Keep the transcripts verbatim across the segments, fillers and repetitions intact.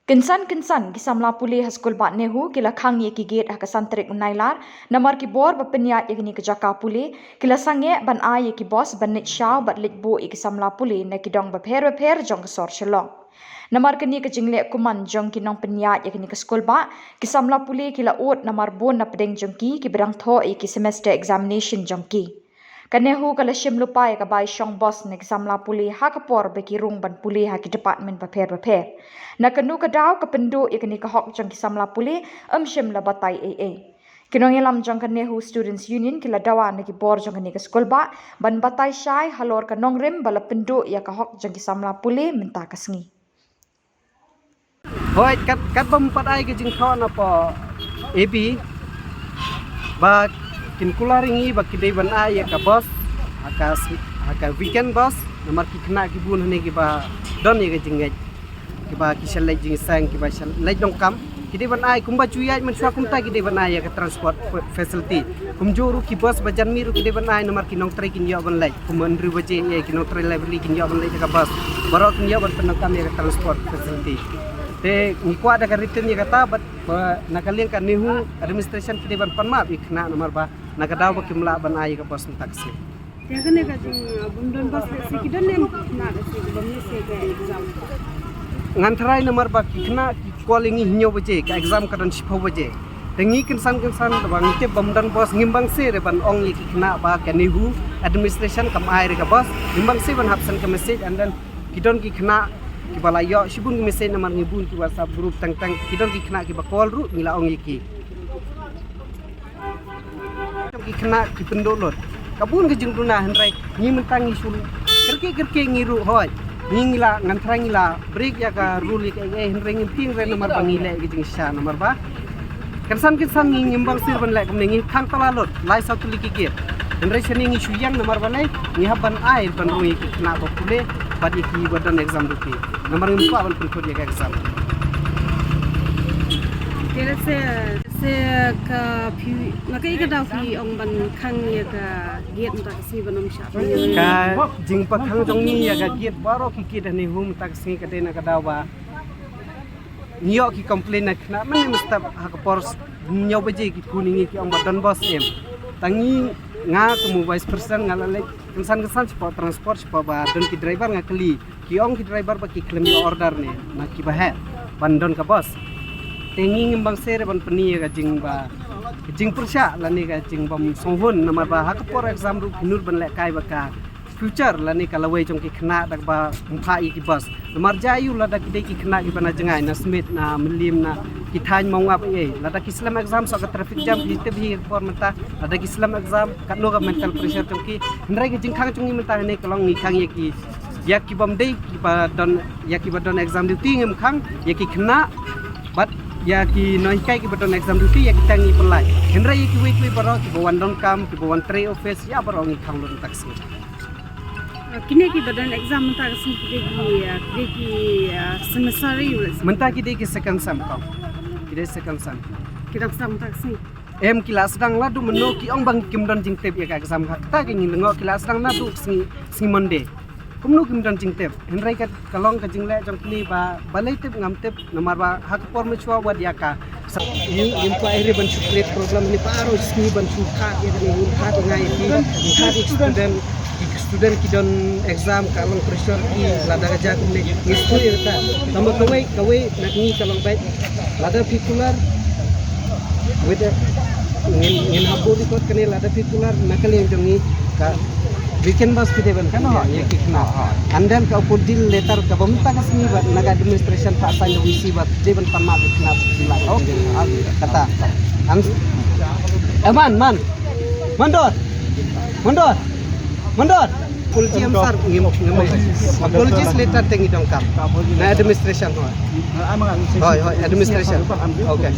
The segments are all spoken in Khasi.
Kynsan kynsan ki samla pule ha skul bah NEHU ki la khang ïa ki gate ha ka san tarik u Nailar, namar ki bor ba pynïaid ïa kane ka jaka pule, ki la sangeh ban ai ïa ki bos ban leit shaw bad leit buh ïa ki samla pule na ki dong bapher bapher jong ka sor Shillong. Namar kane ka jingleh kuman jong ki nongpynïaid ïa kane ka skul bah, ki samla pule ki la ud namar bun na pdeng jong ki kiba dang thoh ïa ki semester examination jong ki. Ka NEHU ka la shim lypa ïa ka bai shong bos na ki samla pule ha ka por ba ki rung ban pule ha ki department bapher bapher. Na kano ka daw ka pynduh ïa kane ka hok jong ki samla pule, ym shym la batai ei ei. Ki nongïalam jong ka NEHU Students Union ki la dawa na ki bor jong kane ka skul bah ban batai shai halor ka nongrim ba la pynduh ïa ka hok jong ki samla pule mynta ka sngi. Hooid, kat, katba ym pat ai ka jingthoh na pdeng A B, ba kin kular ïa ngi ba ki dei ban ai ïa ka bos, ha ka s-, ha ka weekend bos, namar ki khynnah ki bun hangne kiba don ïa ka jingngeit, kiba ki shu leit jingïaseng, kiba shu leit donkam, ki dei ban ai, kumba ju ïaid mynshuwa kumta ki dei ban ai ïa ka transport fa-, facility. Kumjuh ruh ki bos ba jan miet ruh ki dei ban ai namar ki nongtrei kin ïoh ban leit. Kum hynriew baje ïa ki nongtrei library kin ïoh ban leit ïa ka bos. Baroh kin ïoh ban pyndonkam ïa ka transport facility. Te ngi kwah da ka written ïa kata bad ba na ka liang ka NEHU administration ki dei ban pan map ïa ki khynnah namar ba na ka daw ba kim lah ban ai ïa ka bos mynta ka sngi. Te kane ka jing, uh, bym don bos lehse ki don ne em khynnah lehse ki bym lehse ka exam. Ngan tharai namar ba ki khynnah ki call ïa ngi hynñiew baje, ka exam ka don shiphew baje. Te ngi kynsan kynsan da ba ngi tip bym don bos, ngim bang seh re ban ong ïa ki khynnah ba ka NEHU administration kam ai re ka bos, ngim bang seh ban hap send ka message, and then ki don ki khynnah kiba la ïoh shibun ki message namar ngi bun ki WhatsApp group teng teng, ki don ki khynnah kiba call ruh ngi la ong ïa ki. Ki khynnah ki pynduh lut. Ka bun ka jingduna hynrei ngi mynta ngi shu kyrkieh kyrkieh ngi ruh hooid. Ngi ngi la ngan tharai ngi la break ïa ka rule ïa ka A A hynrei ngim tieng re namar ba ngi leh ka jingshisha namar ba. Kynsan kynsan ngi ngim bang seh ban leh kumne ngi khang tala lut lai saw tylli ki gate. Hynrei shane ngi shu ïeng namar balei ngi hap ban ai ban rung ïa ki khynnah ba pule bad ïa kiba don exam duty. Namar ngim kwah ban pynkut ïa ka exam. Te lehse, lehse ka phi, na kaei ka daw phi ong ban khang ïa ka gate mynta ka sngi ban ym shah pynïaid. Ka jingpynkhang jong ngi ïa ka gate baroh ki gate ha NEHU mynta ka sngi ka dei na ka daw ba ngi ïoh ki complain na khynnah mynne mynstep ha ka por hynñiew baje ki phone ïa ngi ki ong ba don bos em. Tang ngi nga kum u vice president nga la leit kynsan kynsan shapoh transport shapoh ba don ki driver nga kylli. Ki ong ki driver ba ki khlem ïoh order ne na kiba heh ban don ka bos. Te ngi ngim bang seh re ban pyni ïa ka jing ba, ka jingpyrshah lane ka jingbym sngewhun namar ba ha ka por exam ruh ki nud ban lehkai ba ka future lane ka lawei jong ki khynnah da kaba ym phah ïa ki bos. Namar jia ïa u lada ki dei ki khynnah kiba na jngai na Smit na Mylliem na ki thaiñ Mawngap ei ei lada ki slem exam sa ka traffic jam ki tip hi ka por mynta lada ki slem exam katno ka mental pressure jong ki. Hynrei ka jingkhang jong ngi mynta hangne ka long ngi khang ïa ki ïa ki bym dei kiba don, ïa kiba don exam duty ngim khang, ïa ki khynnah bad ïa ki nonghikai kiba don exam duty ïa kita ngi pynlait. Hynrei ïa kiwei kiwei baroh kiba wan donkam, kiba wan trei office ïa baroh ngi khang lut mynta ka sngi. Ah, kine kiba don exam mynta ka sngi ki dei ki, ah, ki dei ki, ah, semester ïa u lehse? Mynta ki dei ki second sem kong. Ki dei second sem. Ki dang sdang mynta ka sngi? Em, ki la sdang naduh mynno ki ong ba kim don jingtip ïa ka exam ha kata ka ngi lyngngoh ki la sdang naduh sngi, sngi Monday. Kumno kim don jingtip. Hynrei ka, ka long ka jingleh jong kine ba, balei tip ngam tip, namar ba ha ka por mynshuwa wat ïa ka. Sa, ngi, ngim kwah ïa re ban shu create problem ne baroh sngi ban shu khot ïa kane, ngim khot ïa ngi, ngim khot ïa ki student, ki student ki don exam ka long pressure ki lada ka jia kumne. Ngi sngewthuh ïa kata. Tangba kawei, kawei na ngi ka long beit. Lada phi kular, wait, ngin, ngin hap bud record kane lada phi kular na ka liang jong ngi ka weekend bus phi dei ban pynïaid ïa ki khynnah. And then ka approval letter kaba mynta ka sngi ba na ka administration pa sign da VC ba phi dei ban pan map ïa ki khynnah ba phi la. Okay. Kata. An-, eh, man, man. Mandor. Mandor. Mandor. Apology, I'm sorry, ngim, ngim. Apologies letter te ngi donkam. Na administration hooid. Hooid, hooid, administration. Okay.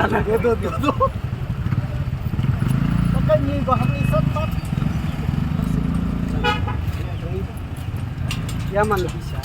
Dua, dua, dua, dua. Takkan ni gua habis sat mat. Ya man lebih sah.